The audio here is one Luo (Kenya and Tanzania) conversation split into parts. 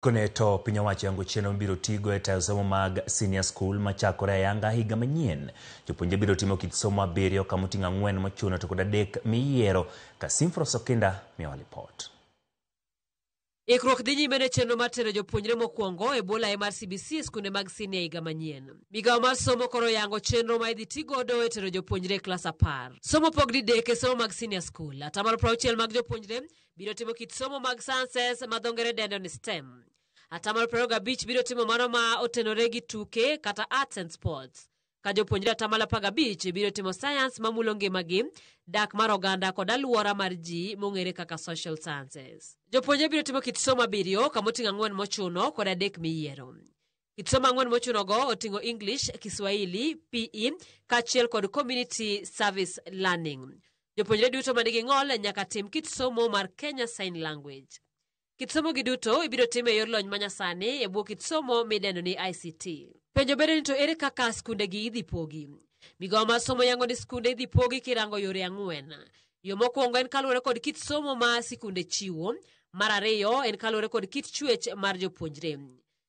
Kone to piny owacho yango chenro mibiro tigo e tayo somo mag senior school machakore ayanga higa manyien. Jopuonjre biro timo kit somo 7 kamoting'o 4 mochuno to kod 3 miyiero. Kasimfros Okinda miyowa lipot. Ikruok dhi nyime ne chenro mar tero jopuonjre mokwongo e bwo lai mar CBC e skunde mag senior higa manyien. Migawo mar somo koro yango chenro ma idhi ti godo e tero jopuonjre e klas 10. Somo pog didek e somo mag senior school. 60% mag jopuonjre biro timo kit somo mag sciences ma dho ngere dendo ni STEM. 25% biro timo mano ma otenore gi tuke kata arts and sports. Ka jopuonjre 15% biro timo science mamulo ngimagi, dak mar oganda kod alwora mar ji mong'ere kaka social sciences. Jopuonjre biro timo kit somo 7 kamoting'o 4 mochuno kod 3 miyiero. Kit somo 4 mochunogo oting'o English, Kiswahili, PE kaachiel kod Community Service Learning. Jopuonjre duto manigi ng'ol nyaka tim kit somo mar Kenya Sign Language. Kit somo gi duto ibiro tim e yor lony manyasani e bwo kit somo midendo ni ICT. Penjo bedo ni to ere kaka skunde gi idhi pogi? Migawo mar somo yango ni skunde idhi pogi kirango yore 4. Yo mokwongo en kaluwore kod kit somo ma sikunde chiwo. Mar ariyo en kaluwore kod kit chwech mar jopuonjre.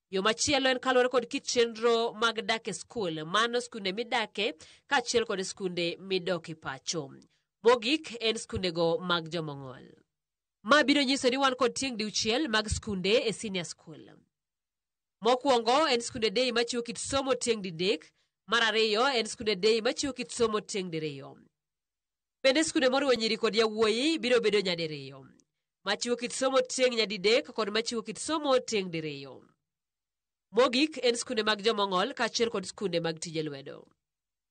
Yo machielo en kaluwore kod kit chenro mag dak e skul, mano skunde midake kaachiel kod skunde midoke pacho. Mogik en skundego mag jomong'ol. Ma biro nyiso ni wan kod tieng' diuchiel mag skunde e senior school. Mokwongo en skunde day machiwo kit somo tieng' didek, mar ariyo en skunde day machiwo kit somo tieng' diriyo. Bende skunde moriwo nyiri kod yawuoyi biro bedo nyadiriyo, machiwo kit somo tieng' nyadidek kod machiwo kit somo tieng' diriyo. Mogik en skunde mag jomong'ol kaachiel kod skunde mag tije lwedo.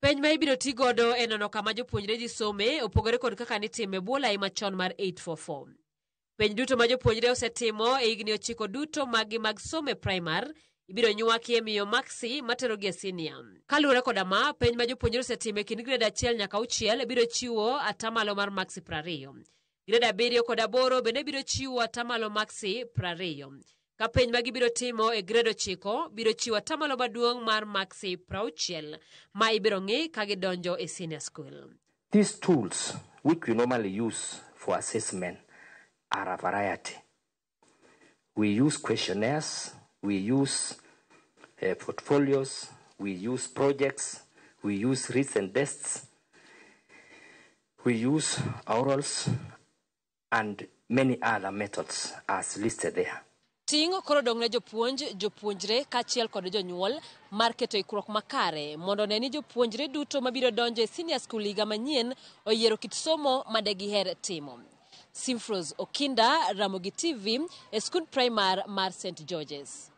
Penj ma ibiro ti godo e nono kama jopuonjre dhi some opogore kod kaka nitime e bwo lai machon mar 844. Penj duto ma jopuonjre osetimo e higni 9 duto maggi mag somo e primar ibiro nywaki e miyo maksi materogi e senior. Kaluwore koda ma, penj ma jopuonjre osetimo e kind grade 1 nyaka 6 biro chiwo atamalo mar maksi 20. Grade 7 kod 8 bende biro chiwo atamalo maksi 20. Ka penj ma gibiro timo e grade 9 biro chiwo atamalo maduong' mar maksi 60 ma ibiro ng'i ka gidonjo e senior school. These tools, which we normally use for assessment, are a variety. We use questionnaires, we use portfolios, we use projects, we use written tests, we use orals, and many other methods as listed there. Ting' koro dong' ne jopuonj, jopuonjre kaachiel kod jonyuol mar keto ikruok makare mondo one ni jopuonjre duto mabiro donjo e senior school higa manyien oyiero kit somo ma de giher timo. Simfros Okinda, Ramogi TV, e skund primar mar St. George's.